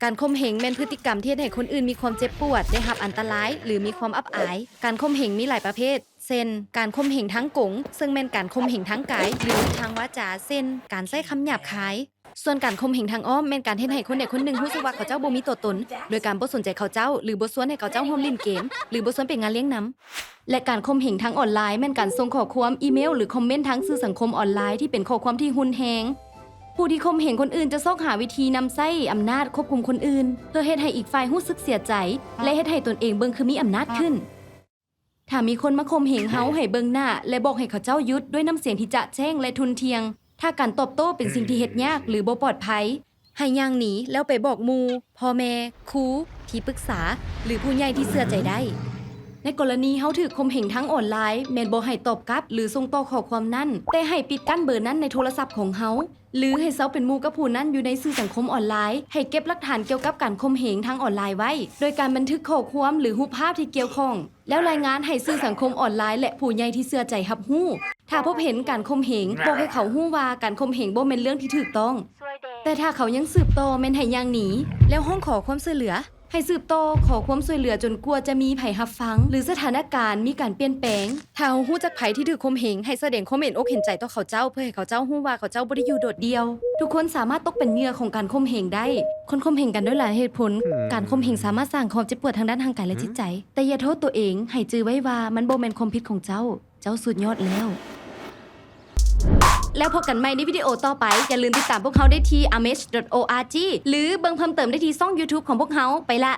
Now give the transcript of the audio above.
ການຂົ່ມເຫງແມ່ນພຶດຕິກຳທີ່ເຮັດໃຫ້ຄົນອື່ນມີຄວາມເຈັບປວດ, ໄດ້ຮັບອັນຕະລາຍ ຫຼື ມີຄວາມອັບອາຍ. ການຂົ່ມເຫງມີຫຼາຍປະເພດ ເຊັ່ນ ການຂົ່ມເຫງທາງກົງ, ເຊິ່ງແມ່ນການຂົ່ມເຫງທາງກາຍ ຫຼື ທາງວາຈາ, ເຊັ່ນ ການໃຊ້ຄຳຫຍາບຄາຍ. ສ່ວນການຂົ່ມເຫງທາງອ້ອມ ແມ່ນການເຮັດໃຫ້ຄົນໃດຄົນໜຶ່ງຮູ້ສຶກວ່າເຂົາເຈົ້າບໍ່ມີຕົວຕົນ ໂດຍການບໍ່ສົນໃຈເຂົາເຈົ້າ ຫຼື ບໍ່ຊວນໃຫ້ເຂົາເຈົ້າຮ່ວມຫຼິ້ນເກມ ຫຼື ບໍ່ຊວນໄປງານລ້ຽງນຳ. ແລະ ການຂົ່ມເຫງທາງອອນລາຍ ແມ່ນການສົ່ງຂໍ້ຄວາມ, ອີເມວ ຫຼື ຄອມເມັນທາງສື່ສັງຄົມອອນລາຍທີ່ເປັນຂໍ້ຄວາມທີ່ຮຸນແຮງ. ຜູ້ທີ່ຂົ່ມເຫງຄົນອື່ນຈະຊອກຫາວິທີນຳໃຊ້ອຳນາດຄວບຄຸມຄົນອື່ນ ເພື່ອເຮັດໃຫ້ອີກຝ່າຍຮູ້ສຶກເສຍໃຈ ແລະ ເຮັດໃຫ້ຕົນເອງເບິ່ງຄືມີອຳນາດຂຶ້ນ. ຖ້າມີຄົນມາຂົ່ມເຫງເຮົາໃຫ້ເບິ່ງໜ້າ ແລະ ບອກໃຫ້ເຂົາເຈົ້າຢຸດດ້ວຍນ້ຳສຽງທີ່ຈະແຈ້ງ ແລະ ທຸ່ນທ່ຽງ. ຖ້າການຕອບໂຕ້ເປັນສິ່ງທີ່ເຮັດຍາກ ຫຼື ບໍ່ປອດໄພ, ໃຫ້ຍ່າງໜີ ແລ້ວໄປບອກໝູ່, ພໍ່ແມ່, ຄູ, ທີ່ປຶກສາ ຫຼື ຜູ້ໃຫຍ່ທີ່ເຊື່ອໃຈໄດ້. ໃນກໍລະນີເຮົາຖືກຂົ່ມເຫງທາງອອນລາຍ, ແມ່ນບໍ່ໃຫ້ຕອບກັບ ຫຼື ສົ່ງຕໍ່ຂໍ້ຄວາມນັ້ນ, ແຕ່ໃຫ້ປິດກັ້ນເບີນັ້ນໃນໂທລະສັບຂອງເຮົາ ຫຼື ໃຫ້ເຊົາເປັນໝູ່ກັບຜູ້ນັ້ນຢູ່ໃນສື່ສັງຄົມອອນລາຍ, ໃຫ້ເກັບຫຼັກຖານກ່ຽວກັບການຂົ່ມເຫງທາງອອນລາຍໄວ້, ໂດຍການບັນທຶກຂໍ້ຄວາມ ຫຼື ຮູບພາບທີ່ກ່ຽວຂ້ອງ, ແລ້ວລາຍງານໃຫ້ສື່ສັງຄົມອອນລາຍ ແລະ ຜູ້ໃຫຍ່ທີ່ເຊື່ອໃຈຮັບຮູ້. ຖ້າພົບເຫັນການຂົ່ມເຫງ, ບອກໃຫ້ເຂົາຮູ້ວ່າການຂົ່ມເຫງບໍ່ແມ່ນເລື່ອງທີ່ຖືກຕ້ອງ, ແຕ່ຖ້າເຂົາຍັງສືບຕໍ່, ແມ່ນໃຫ້ຍ່າງໜີ ແລ້ວຮ້ອງຂໍຄວາມຊ່ວຍເຫຼືອ. ໃຫ້ສືບຕໍ່ຂໍຄວາມຊ່ວຍເຫຼືອຈົນກວ່າຈະມີໃຜຮັບຟັງ ຫຼື ສະຖານະການມີການປ່ຽນແປງ. ຖ້າເຮົາຮູ້ຈັກໃຜທີ່ຖືກຂົ່ມເຫງ, ໃຫ້ສະແດງຄວາມເຫັນອົກເຫັນໃຈຕໍ່ເຂົາເຈົ້າ ເພື່ອໃຫ້ເຂົາເຈົ້າຮູ້ວ່າເຂົາເຈົ້າບໍ່ໄດ້ຢູ່ໂດດດ່ຽວ. ທຸກຄົນສາມາດຕົກເປັນເຫຍື່ອຂອງການຂົ່ມເຫງໄດ້. ຄົນຂົ່ມເຫງກັນດ້ວຍຫຼາຍເຫດຜົນ. ການຂົ່ມເຫງສາມາດສ້າງຄວາມເຈັບປວດທາງດ້ານຮ່າງກາຍ ແລະ ຈິດໃຈ. ແຕ່ຢ່າໂທດຕົວເອງ, ໃຫ້ຈື່ໄວ້ວ່າມັນບໍ່ແມ່ນຄວາມຜິດຂອງເຈົ້າ. ເຈົ້າສຸດຍອດແລ້ວ. ແລ້ວພົບກັນໃໝ່ໃນວິດີໂອຕໍ່ໄປ. ຢ່າລືມຕິດຕາມພວກເຮົາໄດ້ທີ່ amesh.org ຫຼື ເບິ່ງເພີ່ມເຕີມໄດ້ທີ່ຊ່ອງ YouTube ຂອງພວກເຮົາ. ໄປລະ.